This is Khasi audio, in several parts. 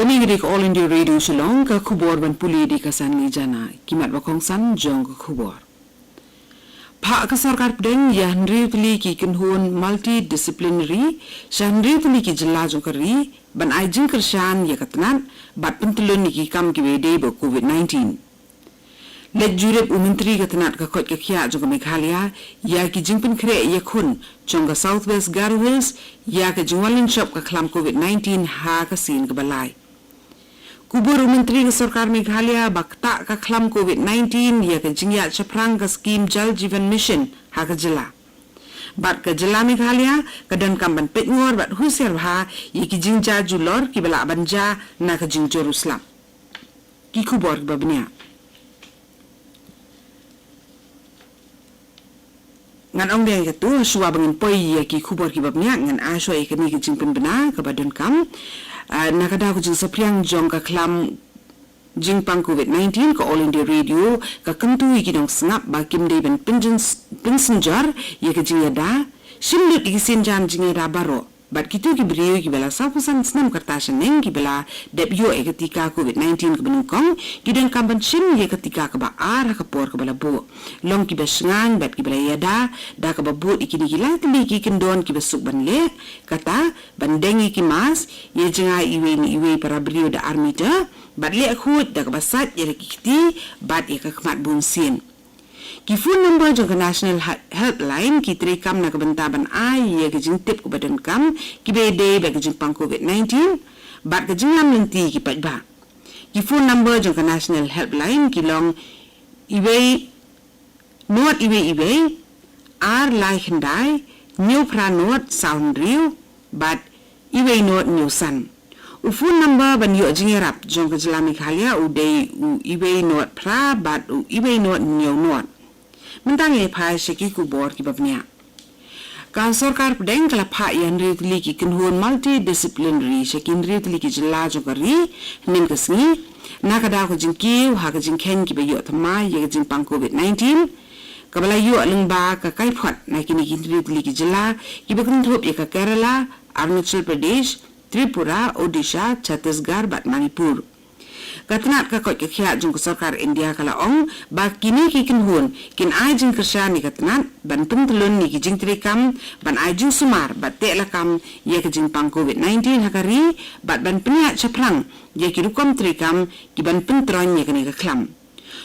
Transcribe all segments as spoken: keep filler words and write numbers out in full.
Kane ka dei ka All India Radio Shillong, ka khubor ban pule da ka Sanli Jana. Ki mat ba kongsan jong ka khubor. Phah ka sorkar pdeng ïa hynriew tylli ki kynhun multidisciplinary sha hynriew tylli ki jylla jong ka ri ban ai jingkyrshan ïa ka tnat bad pyntlun ïa ki kam kiba ïadei bad COVID nineteen. Leit jurip u Myntri ka tnat ka koit ka khiah jong ka Meghalaya ïa ki jingpynkhreh ïakhun jong ka South West Garo Hills ïa ka jingwan lynshop ka khlam COVID nineteen ha ka sien kaba lai. Kubur u Myntri ka sorkar Meghalaya ba ktah ka khlam COVID nineteen ïa ka jingïaid shaphrang ka skim Jal Jeevan Mission ha ka jylla. Bad ka jylla Meghalaya ka donkam ban peit ngor bad husiar bha ïa ki jingjia julor kiba lah ban jia na ka jingjur u slap. Ki khubor kiba bniah. Ngan ong dei katu, shuwa ba ngin poi ïa ki khubor kiba bniah, ngan ai shuwa ïa kane ka jingpynbna kaba donkam. Ah, na ka daw ka jingsaphriang jong ka khlam jingpang COVID nineteen, ka All India Radio ka kyntu ïa ki nongsngap ba kim dei ban pynjin pynsynjor ïa ka jingïada, shim lut ïa ki sienjam jingïada baroh. Bad kito ki briew kiba la sawphew san snem ka rta shaneng kiba la dep ïoh ïa ka tika COVID nineteen kaba nyngkong, ki donkam ban shim ïa ka tika kaba ar ha ka por kaba la buh. Long kiba shngaiñ bad kiba la ïada da kaba bud ïa kine ki lai tylli ki kyndon kiba suk ban leh, kata ban deng ïa ki mask, ïa jngai iwei na iwei para briew da ar meter, bad leh khuid da kaba sait ïa la ki kti bad ïa ka khmat bun sien. Ki phone number jong ka National He-, Helpline ki treikam na ka bynta ban ai ïa ka jingtip kaba donkam kiba ïadei bad ka jingpang COVID nineteen bad ka jinglam lynti ki paidbah. Ki phone number jong ka National Helpline ki long iwei nod iwei iwei, ar lai khyndai, hynñiew phra nod saw hynriew, bad iwei nod hynñiew san. U phone number ban ïoh jingïarap jong ka jylla Meghalaya u dei u iwei nod phra bad u iwei nod hynñiew nod. Mynta ngin ïa phai sha ki khubor kiba bniah. Ka sorkar pdeng ka la phah ïa hynriew tylli ki kynhun multidisciplinary sha ki hynriew tylli ki jylla jong ka ri hynnin ka sngi, na ka daw ka jingkiew ha ka jingkheiñ kiba ïoh thymmai ïa ka jingpang COVID nineteen, kaba la ïoh lyngba ka kaiphod na kine ki hynriew tylli ki jylla kiba kynthup ïa ka Kerala, Arunachal Pradesh, Tripura, Odisha, Chhattisgarh bad Manipur. Ka tnat ka koit ka khiah jong ka sorkar India ka la ong ba kine ki kynhun kin ai jingkyrshan ïa ka tnat ban pyntlun ïa ki jingtreikam ban ai jingsumar bad teh lakam ïa ka jingpang COVID nineteen ha ka ri bad ban pynïaid shaphrang ïa ki rukom treikam ki ban pyntroiñ ïa kane ka khlam.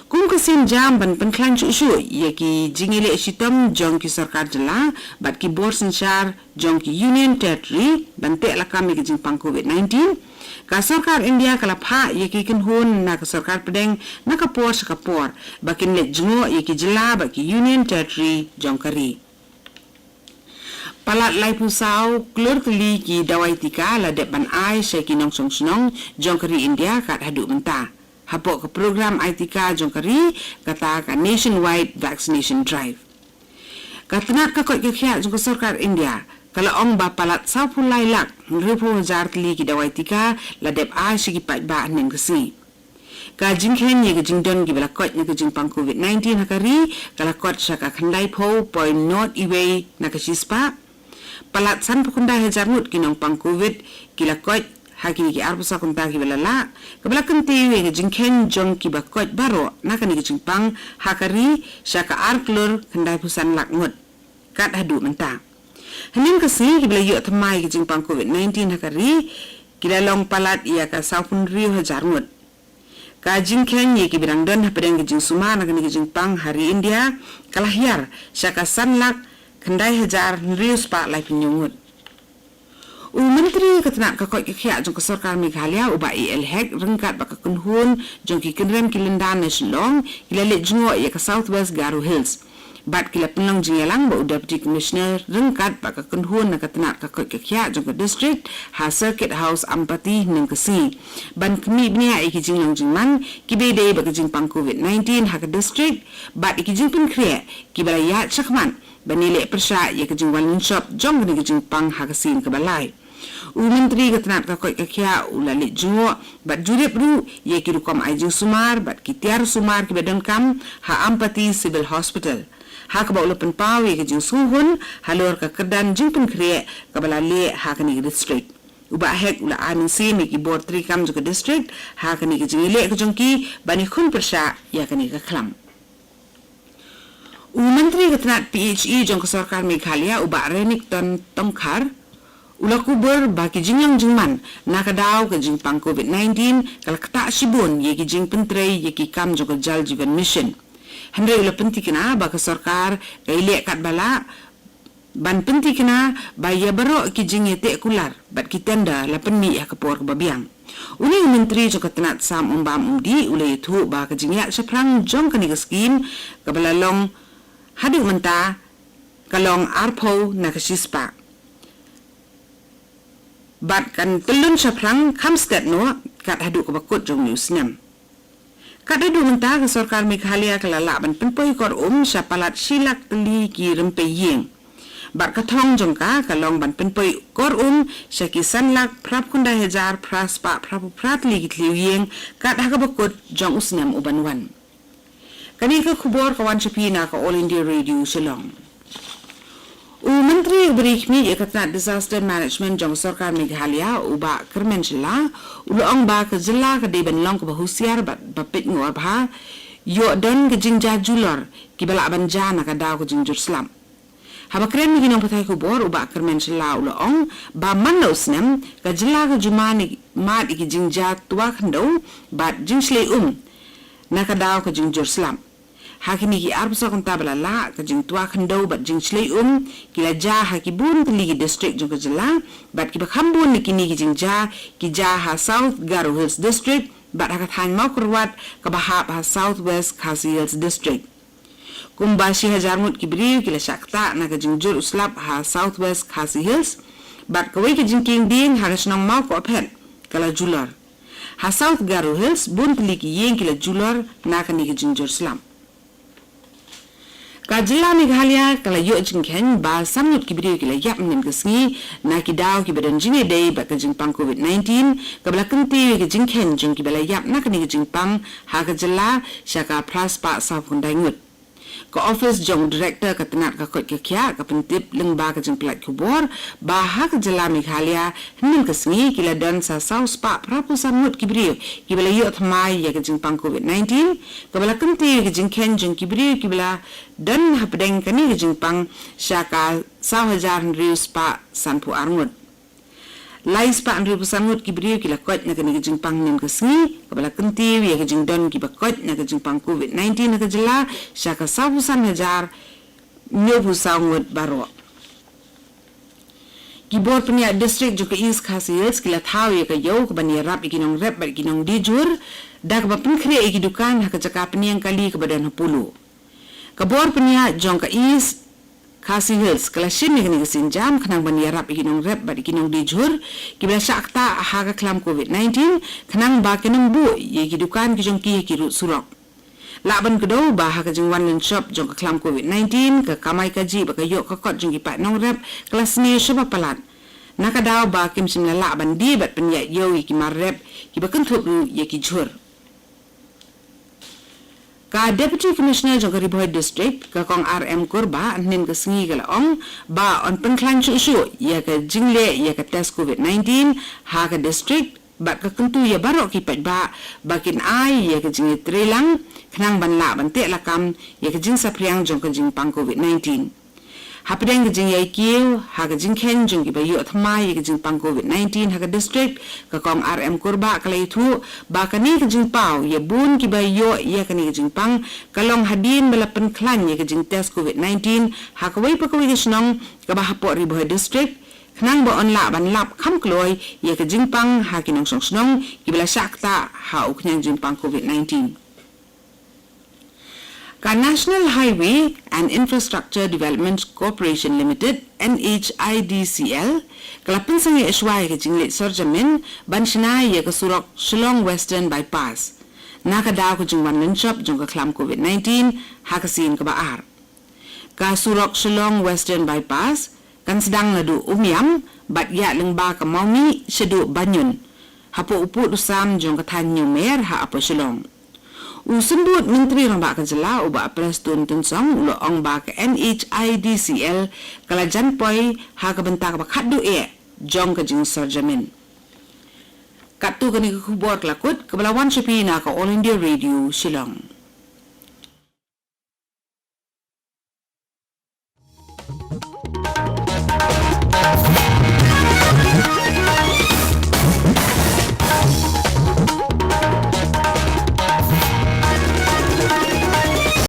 Kum ka sienjam ban pynkhlaiñ shuh shuh ïa ki jingïaleh shitom jong ki sorkar jylla bad ki bor synshar jong ki Union Territory ban teh lakam ïa ka jingpang COVID nineteen, ka sorkar India ka la phah ïa ki kynhun na ka sorkar pdeng na ka por sha ka por ba kin leit jngoh ïa ki jylla bad ki Union Territory jong ka ri. Palat laiphew saw klur tylli ki dawai tika la dep ban ai sha ki nongshong shnong jong ka ri India kat haduh mynta hapoh ka program ai tika jong ka ri, kata ka Nationwide Vaccination Drive. Ka tnat ka koit ka khiah jong ka sorkar India ka la ong ba palat sawphew lai lak hynriewphew hajar tylli ki dawai tika la dep ai sha ki paidbah hynnin ka sngi. Ka jingkheiñ ïa ka jingdon kiba la koit na ka jingpang COVID nineteen ha ka ri ka la kot sha ka khyndaiphew point nod iwei na ka shispah. Palat sanphew khyndai hajar ngut ki nongpang COVID ki la koit ha kine ki arphew saw kynta kiba la lah, kaba la kyntiew ïa ka jingkheiñ jong kiba koit baroh na kane ka jingpang ha ka ri sha ka ar klur khyndaiphew san lak ngut kat haduh mynta. Hynnin ka sngi kiba la ïoh thymmai ïa ka jingpang COVID nineteen ha ka ri ki la long palat ïa ka sawphew hynriew hajar ngut. Ka jingkheiñ ïa kiba dang don hapdeng ka jingsumar na kane ka jingpang ha ri India ka la hiar sha ka san lak khyndai hajar hynriew spah laiphew hynñiew ngut. U Myntri ka tnat ka koit ka khiah jong ka sorkar Meghalaya u Bah A L Hek ryngkat bad ka kynhun jong ki kynrem ki lyndan na Shillong ki la leit jngoh ïa ka South West Garo Hills. Bad ki la pynlong jingïalang bad u Deputy Commissioner ryngkat bad ka kynhun na ka tnat ka koit ka khiah jong ka district ha Circuit House Ampati hynnin ka sngi ban khmih bniah ïa ki jinglong jingman kiba ïadei bad ka jingpang COVID nineteen ha ka district bad ïa ki jingpynkhreh kiba la ïaid shakhmat ban ïaleh pyrshah ïa ka jingwan lynshop jong kane ka jingpang ha ka sien kaba lai. U Myntri ka tnat ka koit ka khiah u la leit jngoh bad jurip ruh ïa ki rukom ai jingsumar bad ki tiar sumar kiba donkam ha Ampati Civil Hospital, ha kaba u la pynpaw ïa ka jingsngewhun halor ka kyrdan jingpynkhreh kaba la leh ha kane ka district. U Bah Hek u la ai mynsiem ïa ki bor treikam jong ka district ha kane ka jingïaleh ka jong ki ban ïakhun pyrshah ïa kane ka khlam. U Myntri ka tnat P H E jong ka sorkar Meghalaya, u Bah Renikton Tongkhar, u la kubur ba ki jinglong jingman na ka daw ka jingpang COVID nineteen ka la ktah shibun ïa ki jingpyntrei ïa ki kam jong ka Jal Jeevan Mission. Hynrei u la pyntikna ba ka sorkar ka ïaleh katba lah ban pyntikna ba ïa baroh ki jingïateh kular bad ki tender la pynmih ha ka por kaba biang. Une u Myntri jong ka tnat Sam Umbam Umdih u la ïathuh ba ka jingïaid shaphrang jong kane ka skim kaba la long haduh mynta ka long arphew na ka shispah bad kan tyllun shaphrang kham stet noh kat haduh kaba kut jong une u snem. Kat haduh mynta ka sorkar Meghalaya ka la lah ban pynpoi kor um sha palat shi lak tylli ki rympei ïing. Bad ka thong jong ka ka long ban pynpoi kor um sha ki san lak phraphew khyndai hajar phra spah phraphew phra tylli ki thliew ïing kat ha kaba kut jong u snem u ban wan. Kane ka khubor ka wan sha phi na ka All India Radio Shillong. U Myntri uba rieh khmih ïa ka tnat Disaster Management jong ka sorkar Meghalaya, u Bah Kyrmen Shylla, u la ong ba ka jylla ka dei ban long kaba husiar bad ba peit ngor bha ïoh don ka jingjia julor kiba lah ban jia na ka daw ka jingjur slap. Haba kren ïa ki nongpathai khubor, u Bah Kyrmen Shylla u la ong ba man la u snem ka jylla ka ju mad ïa ki jingjia twa khyndew bad jingshlei um na ka daw ka jingjur slap. Ha kine ki arphew saw kynta ba la lah, ka jingtwa khyndew bad jingshlei um ki la jia ha ki bun tylli ki district jong ka jylla, bad kiba kham bun na kine ki jingjia ki jia ha South Garo Hills District bad ha ka thaiñ Mawkyrwat kaba hap ha South West Khasi Hills District. Kumba shi hajar ngut ki briew ki la shah ktah na ka jingjur u slap ha South West Khasi Hills, bad kawei ka jingkieng dieng ha ka shnong Mawkohphet ka la julor. Ha South Garo Hills bun tylli ki ïing ki la julor na kane ka jingjur slap. Ka jylla Meghalaya ka la ïoh jingkheiñ ba san ngut ki briew ki la ïap hynnin ka sngi na ki daw kiba don jingïadei bad ka jingpang COVID nineteen, kaba la kyntiew ïa ka jingkheiñ jong kiba la ïap na kane ka jingpang ha ka jylla sha ka phra spah sawphew khyndai ngut. Ka ophis jong u Director ka tnat ka koit ka khiah ka pyntip lyngba ka jingpynlait khubor ba ha ka jylla Meghalaya hynnin ka sngi ki la don sa saw spah phraphew san ngut ki briew kiba la ïoh thymmai ïa ka jingpang COVID nineteen, kaba la kyntiew ïa ka jingkheiñ jong ki briew kiba la don hapdeng kane ka jingpang sha ka saw hajar hynriew spah sanphew ar ngut. Lai spah hynriewphew san ngut ki briew ki la koit na kane ka jingpang hynnin ka sngi, kaba la kyntiew ïa ka jingdon kiba koit na ka jingpang COVID nineteen ha ka jylla sha ka sawphew san hajar hynñiewphew saw ngut baroh. Ki bor pynïaid district jong ka East Khasi Hills ki la thaw ïa ka ïew kaban ïarap ïa ki nongrep bad ki nongdie jhur da kaba pynkhreh ïa ki dukan ha ka jaka pynïeng kali kaba don ha Polo. Ka bor pynïaid jong ka East Khasi Hills ka la shim ïa kane ka sienjam khnang ban ïarap ïa ki nongrep bad ïa ki nongdie jhur kiba la shah ktah ha ka khlam COVID nineteen, khnang ba kin ym buh ïa ki dukan ki jong ki ha ki rud surok. Lah ban kdew ba ha ka jingwan lynshop jong ka khlam COVID nineteen, ka kamai kajih bad ka ïoh ka kot jong ki paid nongrep ka la sniew shibun palat, na ka daw ba kim shym la lah ban die bad pynïaid ïew ïa ki mar rep kiba kynthup ruh ïa ki jhur. Ka Deputy Commissioner jong ka Ri Bhoi District, ka Kong R M Kurbah, hynnin ka sngi ka la ong ba yn pynkhlaiñ shuh shuh ïa ka jingleh ïa ka test COVID nineteen ha ka district, bad ka kyntu ïa baroh ki paidbah ba kin ai ïa ka jingïatreilang khnang ban lah ban teh lakam ïa ka jingsaphriang jong ka jingpang COVID nineteen. Hapdeng ka jingïaikiew ha ka jingkheiñ jong kiba ïoh thymmai ïa ka jingpang COVID nineteen ha ka district, ka Kong R M Kurbah ka la ïathuh ba kane ka jingpaw ïa bun kiba ïoh ïa kane ka jingpang ka long hadien ba la pynkhlaiñ ïa ka jingtest COVID nineteen ha kawei pa kawei ka shnong kaba hapoh Ri Bhoi District, khnang ba yn lah ban lap kham kloi ïa ka jingpang ha ki nongshong shnong kiba la shah ktah ha u khñiang jingpang COVID nineteen. Ka National Highway and Infrastructure Development Corporation Limited, N H I D C L, ka la pynsangeh shuwa ïa ka jingleit sorjamin ban shna ïa ka surok Shillong Western Bypass, na ka daw ka jingwan lynshop jong ka khlam COVID nineteen ha ka sien kaba ar. Ka surok Shillong Western Bypass kan sdang naduh Umiam bad ïaid lyngba ka Mawmih shaduh Banyun, hapoh u pud u sam jong ka thaiñ Newmer ha Upper Shillong. U Symbud Myntri Rangbah ka jylla, u Bah Prestone Tynsong, u la ong ba ka N H I D C L ka la jan poi ha ka bynta kaba khatduh eh jong ka jingsorjamin. Katto kane ka khubor ka la kut, kaba la wan sha phi na ka All India Radio Shillong.